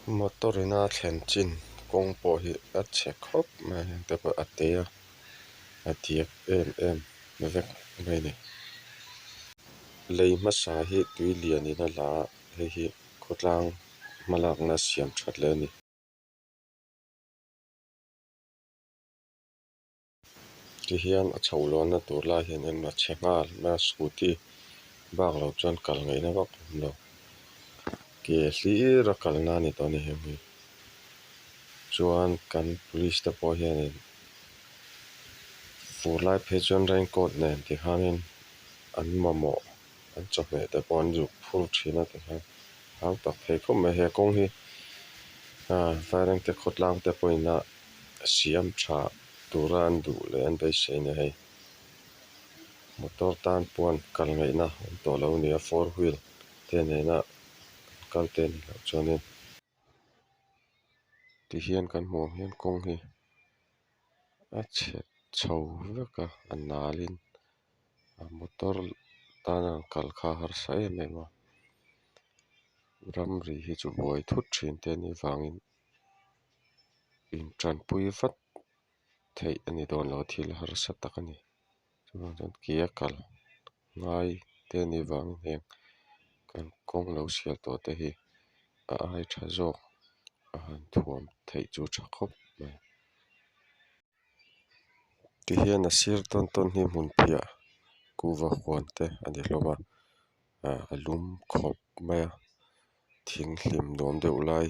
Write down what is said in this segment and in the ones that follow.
Motor ina a thlen chin kawng pawh hi a chhe khawp mai a heng te pawh a te a a diak em em vek mai a ni lei hmasa hi tui lianin a la a hei hi khawtlang hmalakna siam that leh a ni. Tihian a chhoh lawnna tur lai hian en a chhe nghal mai a scooty bak lo chuan kal ngaihna vak a awm lo ke hlir a kalna a ni tawh a ni heng hi chuan kan police te pawh hianin fur lai phei chuan rain coat nen tikhanin an mamawh an chawhmeh te pawh an zuk phur thin a tikhan hau tak thei khawp mai he kawng hi ah vairengte khawtlang te pawhin a siam tha tura an duh leh an beisei a ni hei motor tan pawn kal ngaihna awm tawh lo a ni a four wheel te nena kal te a nih loh chuanin. Tihian kan hmuh ang hian kawng hi a chhe chho vek a a nal in a motor tana kal kha a harsa em em a ramri hi chu buai thut thin te a nih vangin in tanpui vat theih a ni dawn lo a thil harsa tak a ni chuvang chuan ke a kal ngai te a nih vangin heng kan kawng lo sial tawh te hi a ai tha zawk a han thuam theih chu a tha khawp mai. Tihian a sir tawn tawn hi hmunphiah kuhva huan te a ni hlawm a ah a lum khawp mai a thing hlim nuam deuh lai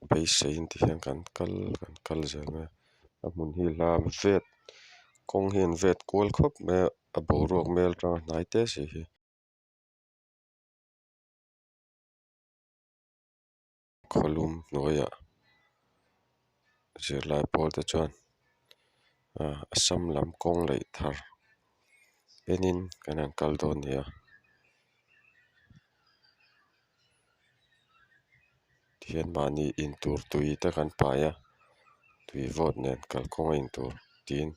beiseiin tihian kan kal kan kal zel mai a a hmun hi hla vet kawng hi an vet kual khawp mai a a boruak mel atanga hnai te si hi. Khawlum hnuaiah zirlai pawl te chuan ah Assam lam kawng laih thar enin kan han kal dawn a ni a. Tihian mahni intur tui te kan pai a tui vawt nen kalkawng a intur tiin.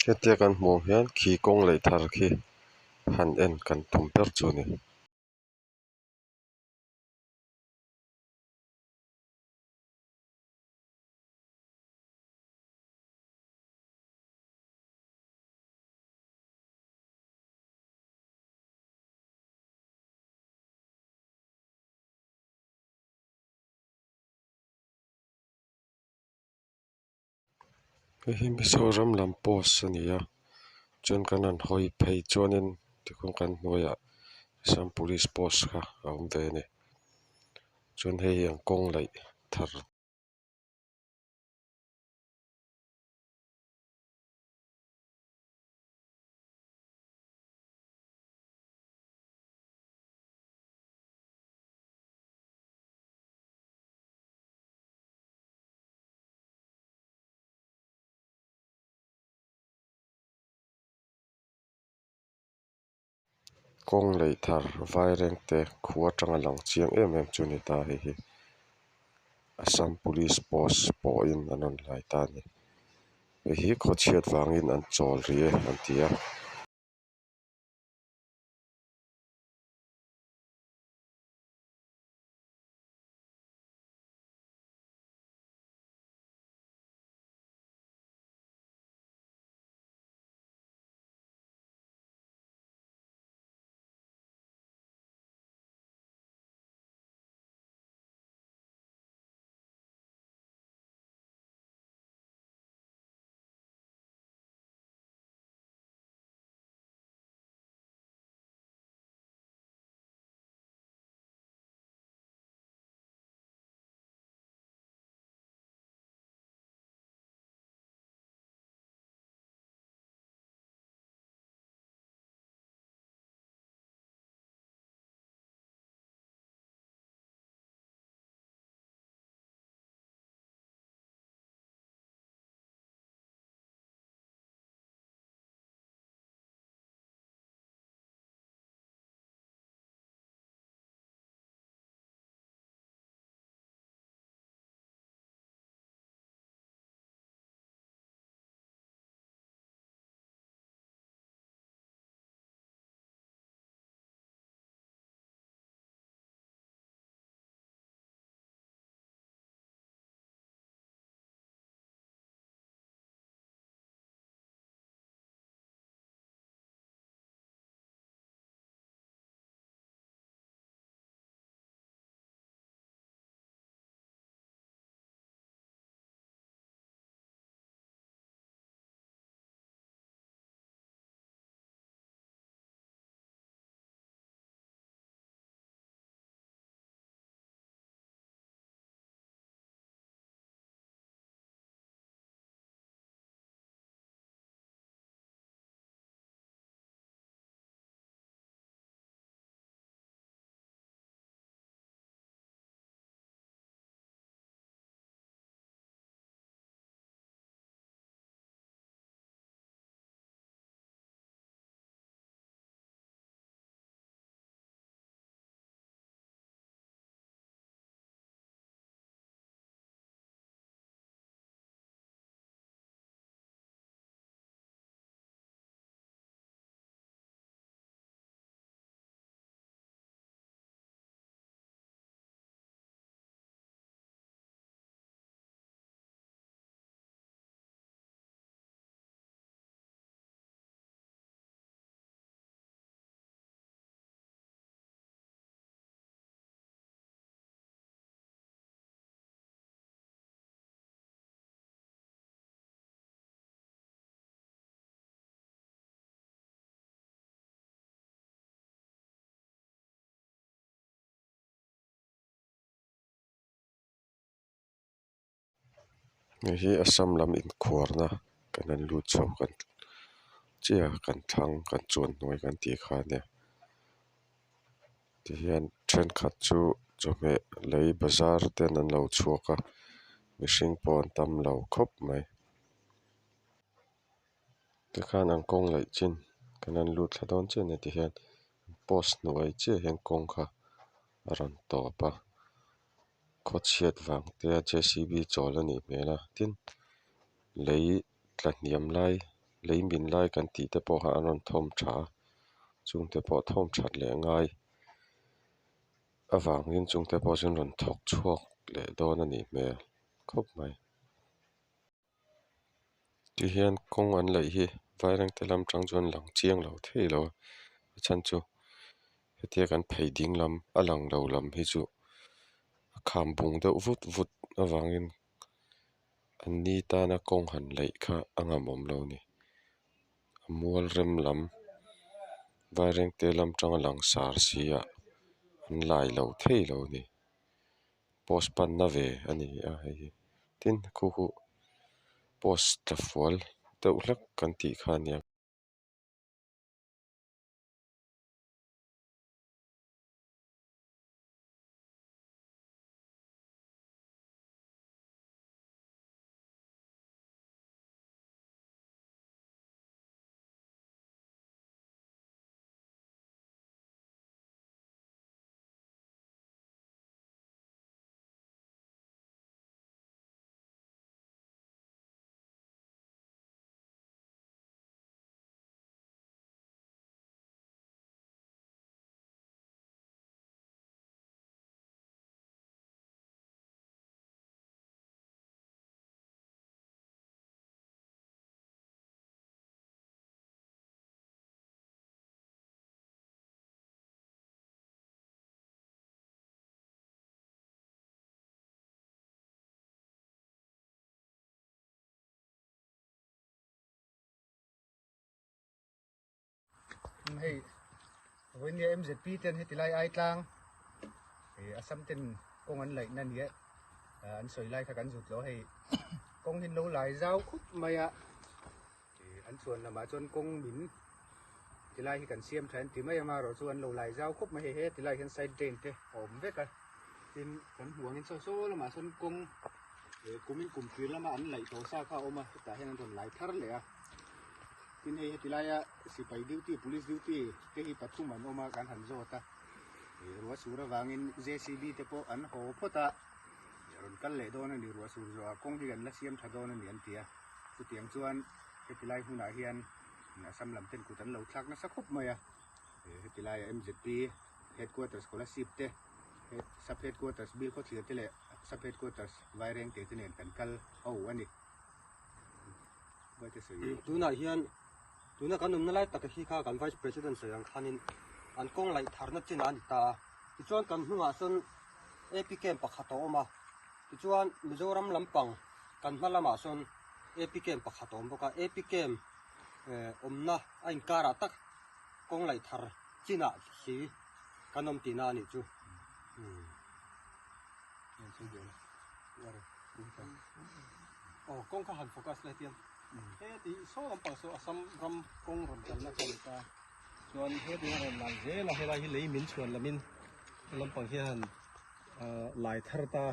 Hetia kan hmuh ang hian khi kawng laih thar khi han en kan tum ber chu a ni. Hei hi Mizoram lam post a ni a chuan kan han hawi phei chuanin tikhuan kan hnuaiah Assam police post kha a awm ve a ni chuan hei hi an kawng laih thar. Kawng lei thar vairengte khua atanga lang chiang em em chu a ni ta hei hi Assam police post pawhin an rawn hlai ta a ni hei hi khawchhiat vangin an chawl rih e an ti a. Hei hi Assam lam inkhuarna kan han lut chho kan chiah a kan thlang kan chuan hnuai kan tih kha a nia tihian thenkhat chu chawhmeh lei bazar ten an lo chhuak a mihring pawh an tam lo khawp mai. Tikhan an kawng laih chin kan han lut thla dawn chiah a ni tihian post hnuai chiah hian kawng kha a rawn tawp a khaw chhiat vang te a j c b chawl a nih hmel a tin lei tla hniam lai lei min lai kan tih te pawh kha an rawn thawm tha a chungte pawh thawm that leh ngai avangin chungte pawh chu an rawn thawk chhuak leh dawn a nih hmel khawp mai. Tihian kawng an laih hi vairengte lam tang chuan lang chiang lo thei lo a a chhan chu hetia kan phei ding lam a lang lo lam hi chu a kham bung deuh vut vut avangin an ni tana kawng han laih kha a ngamawm lo a ni a mual rem lam vairengte lam tanga lang sar si ah an lai lo thei lo a ni. Post panna ve a ni a hei hi tin khu khu post tla fual deuh hlek kan tih kha a nia. Hei vawinia MZP ten heti lai ai tlang Assam ten kawng an laih na nia an sawi lai kha kan zut lo hei kawng hi an lo lai zau khup mai a. An chuan lamah chuan kawng min tilai hi kan siam tha an ti mai ang a erawh chu an lo lai zau khawp mai hei he tilai hian side drain te a awm vek a tin kan hmuh angin saw saw lamah sawn kawng kumin kum tir lama an laih tawh sa kha a awm a hetah hian an rawn lai thar leh a tin hei heti laia sipai duty police duty te hi pathum an awm a kan han zawt a ruah sur avangin J C B te pawh an haw phawt a rawn kal leh dawn a ni ruah sur zawhah kawng hi kan la siam tha dawn a ni an ti a. Chutiang chuan heti lai hmunah hian Assam lam ten kut an lo thlak nasa khawp mai a, heti laia MZP Headquarters Kolasib te, Sub Headquarters Bilkhawthlir te leh Sub Headquarters Vairengte te nen kan kal ho a ni. Tunah hian tuna kan awmna lai taka hi kha kan Vice President sawi ang khanin an kawng laih tharna chinah a ni ta a, tichuan kan hnungah sawn AP camp pakhat a awm a, tichuan Mizoram lampang Kan hma lamah sawn AP camp pakhat a awm bawk a, AP camp awmna a inkarah tak kawng laih thar chinah si kan awm tihna a nih chu. Aw kawng kha han focus la hetiang he ti saw lampang saw Assam ram kawng rawn kalna kha a ni ta chuan heti a rawn lai zel a helai hi lei min chhuan lamin lampang hian lai thar ta.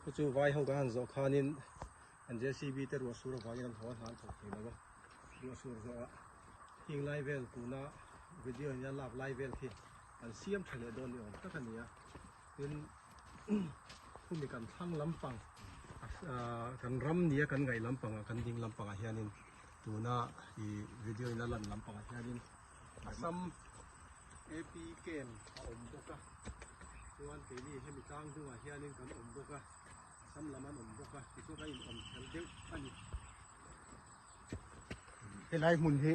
Chu chu vai ho kan han zawh khanin an JCB te ruah sur avangin an haw a hna an thawk thei lo a, ruah sur zawhah hing lai vel tuna video in a lak lai vel khi an siam tha leh dawn ni awm tak a ni a, tin khumi kan thlang lampang kan ram nia kan ngaih lampangah kan ding lampangah hianin tuna ih video in a lan lampangah hianin Assam AP camp a awm bawk a chuan keini hemi tlang hnungah hianin kan awm bawk a Assam lam an awm bawk a tichuan kan inawm kher deuh a ni. Helai hmun hi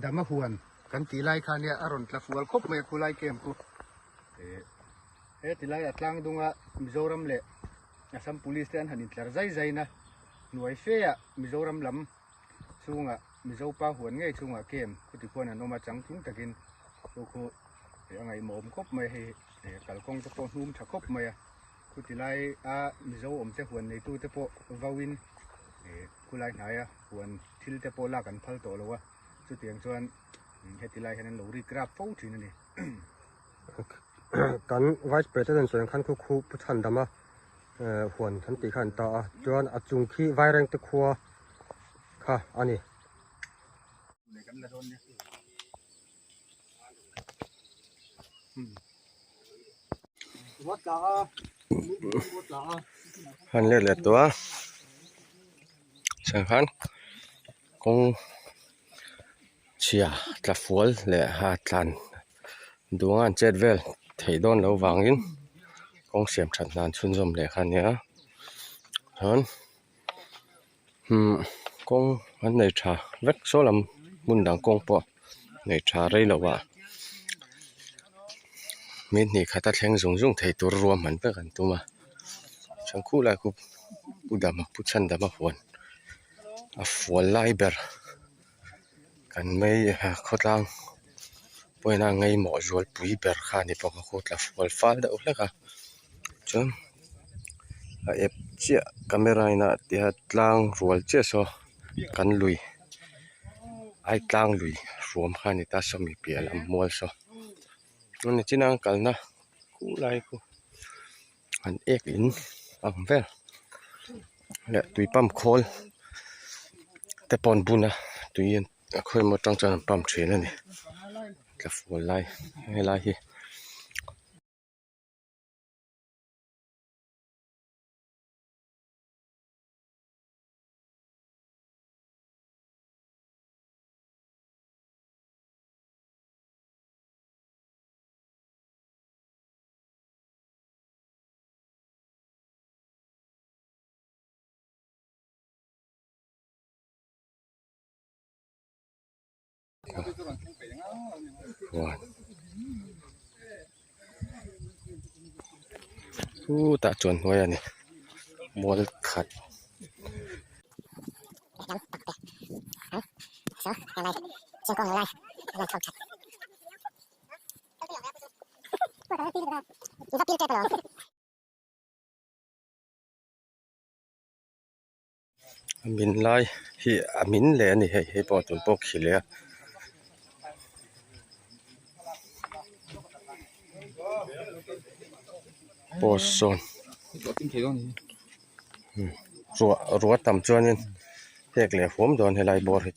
Dama huan kan tih lai kha nia a rawn tla fual khawp mai a khulai camp khu he tilai a tlang dunga Mizoram leh Assam Police te an han intlar zai zai na hnuai fe ah Mizoram lam chhungah Mizo pa huan ngei chhungah camp khuti khuan an awm a changtlung takin chu khu a ngaihmawh awm khawp mai hei kalkawng te pawh hnum tha khawp mai a khuti lai a Mizo awm te huan neitu te pawh vauin. Khulai hnaia huan thil te pawh lak an phal tawh lo a, chutiang chuan heti lai hian an lo rik rap fo thin a ni. Kan Vice President sawi ang khan khu khu Pu Chhandama huan kan tih kha an ta a, chuan a chung khi Vairengte khua kha a ni. Han let leh tawh a chuan khan kawng chhia tla fual leh ha tlan duh anga an chet vel theih dawn loh vangin kawng siam that hna an chhunzawm leh kha a nia chuan kawng an nei tha vek saw lam hmun dang kawng pawh nei tha rei lo ah mi hnih khat a thleng zung zung thei tur ruahman vek an tum a chuan khu lai khu pu dama pu chhandama huan a fual lai ber kan mei khawtlang pawhin a ngaimawh zualpui ber kha a ni bawk a khu tla fual fal deuh hlek a chuan a ep chiah camera in a ti a tlang rual chiah saw kan lui ai tlang lui hruam kha a ni ta sawmi piah lam mual saw chuan nichin a an kalna khu lai khu an ek in ang vel leh tui pump khawl te pawh an bun a tui a khawi emaw atang chuan an pump thin a ni tla fual lai helai hi. Chutah chuan hnuai a ni mual khat. A min lai hi a min leh a ni hei hei pawh tun pawh khi leh a. Post sawn ruah ruah tam chuanin hek leh huam dawn helai bawr hi chu.